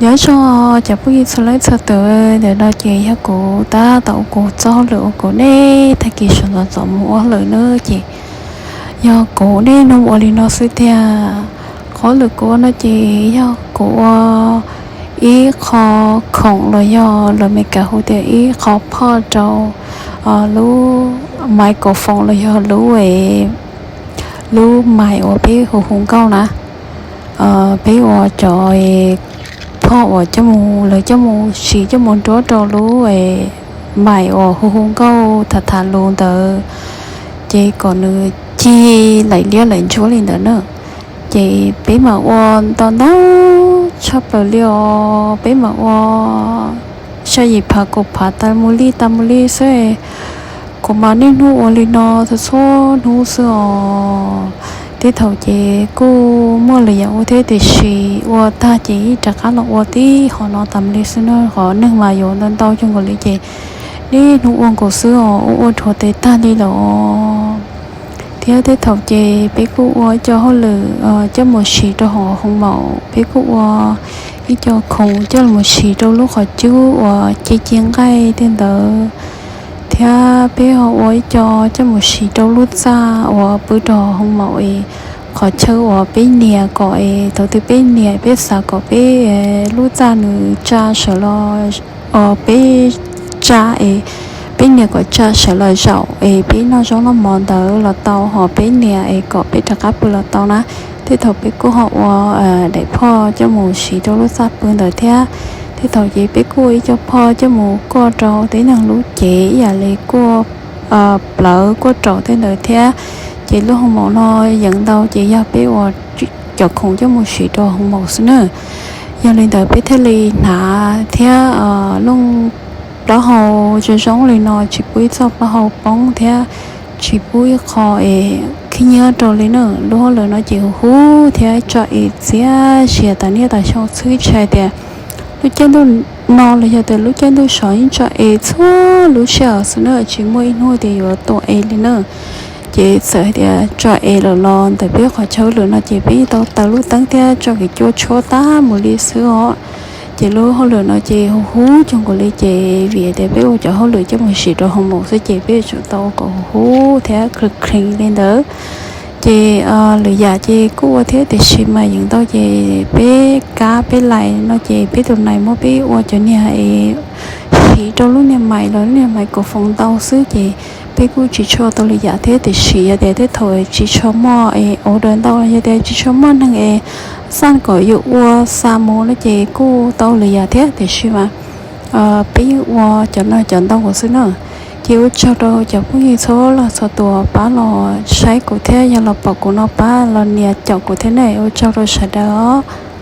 Nyob zoo cov phooj ywg txhua leej txhua tus, ntawm no ces yog kuv tab tom ua kuv txoj hauj lwm uas kuv nej tag kis sawv ntxov ntxov mus ua hauj lwm na. Ces yog kuv niaj hnub ua li no xwb tiag. Qhov hauj lwm kuv ua no ces yog kuv ua ib qho khoom los yog lus Meskas hu tias ib qho phoj rau lub microphone los yog lub lub mic uas peb hu hu nkauj na. Peb ua cov phoj uas coj mus, lawv coj mus siv coj mus nruab rau lub mic uas hu hu nkauj tham tham lus ntawd, ces kom nws cig laim liab laim ntsuab li ntawd na. Ces peb mam ua ntau ntau tshaj plaws li os, peb mam ua xya yim phav kaum phav tas mus li tas mus li xwb. Kuv mas niaj hnub ua li no txhua txhua hnub xwb os. Tej thaum ces kuj muaj lwm yam ua thiab, tiam sis ua tag ces yeej rov qab los ua tib hom no tas mus li xwb na. Qhov neeg mas yuav ntau ntau cuag nkaus li ces niaj hnub ua nkaus xwb os, ua ua dhuav tes tag li lawm os. Thiab tej thaum ces peb kuj ua ib co hauj lwm coj mus siv rau hauv hoo maum, peb kuj ua ib co khoom coj mus siv rau lub qhov cub uas ci ci nqaij tej ntawd. Thiab peb ho ua ib co coj mus siv rau lub txaj uas pw rau hoo maum es qhov chaw uas peb nias kom es thaum twg peb nias peb xav kom peb lub txaj nws tsa sawv los, peb tsa es peb nias kom tsa sawv los zaum es peb noj zaub noj mov ntawd los tau, ho peb nias es kom peb rov qab pw los tau na. Tej thaum peb kuj ho ua daim phoj coj mus siv rau lub txaj pw ntawd thiab. Tej thaum ces peb kuj ua ib co phoj coj mus koj rau tib neeg lub cev ib yam li kuj plawv kuj raum tej ntawd thiab. Ces lub hoo maum no yeej ntau ces yog peb ua cov khoom coj mus siv rau hoo maum xwb na. Yog li ntawd peb thiaj li hnav thiab looj plaub hau zoo zoo li no tsis pub ib txoj plaub hau poob thiab tsis pub ib qho es khib nyiab rau li na. Lub hauj lwm no ces huv huv thiab tso es txias zias tas niaj tas xyoo xwb, tsis hais tias lub caij ntuj no los yog tias lub caij ntuj saud yeej tso es txhua lub sij hawm xwb na, tsis muaj ib hnub tias yuav tuam es li na. Ces txawm hais tias tso es lawm los ntawm peb qhov chaw hauj lwm no ces peb yeej tau taws lub teeb thiab tso kev cua tshuab tag mus li xwb os. Ces lub hauj lwm no ces huv huv cuag nkaus li ces vim tias peb ua cov hauj lwm coj mus siv rau hoo maum xwb ces peb yuav tsum tau ua kom huv huv thiab kheev kheev li ntawd. Ces lwm yam ces kuj ua thiab tiam sis mas yeej ntau ces peb kab peb lais no ces peb tus nais muab peb ua cov niag es siv rau lub niag mic los lub niag mic kom foom ntau xwb ces peb kuj tsis tshua tau lwm yam thiab. Tiam sis yog tias tej thaum tsis tshua muaj es order ntau los yog tias tsis tshua muaj neeg es xaj kom yuav ua xa mus no ces kuj tau lwm yam thiab, tiam sis mas peb yeej ua cov no cov ntau nkaus xwb na. Ces ua tsaug rau cov phooj ywg txhua leej txhua tus pab los saib kuv thiab yog los pom kuv no pab los nias caum kuv thiab ne, ua tsaug rau sawv daws os.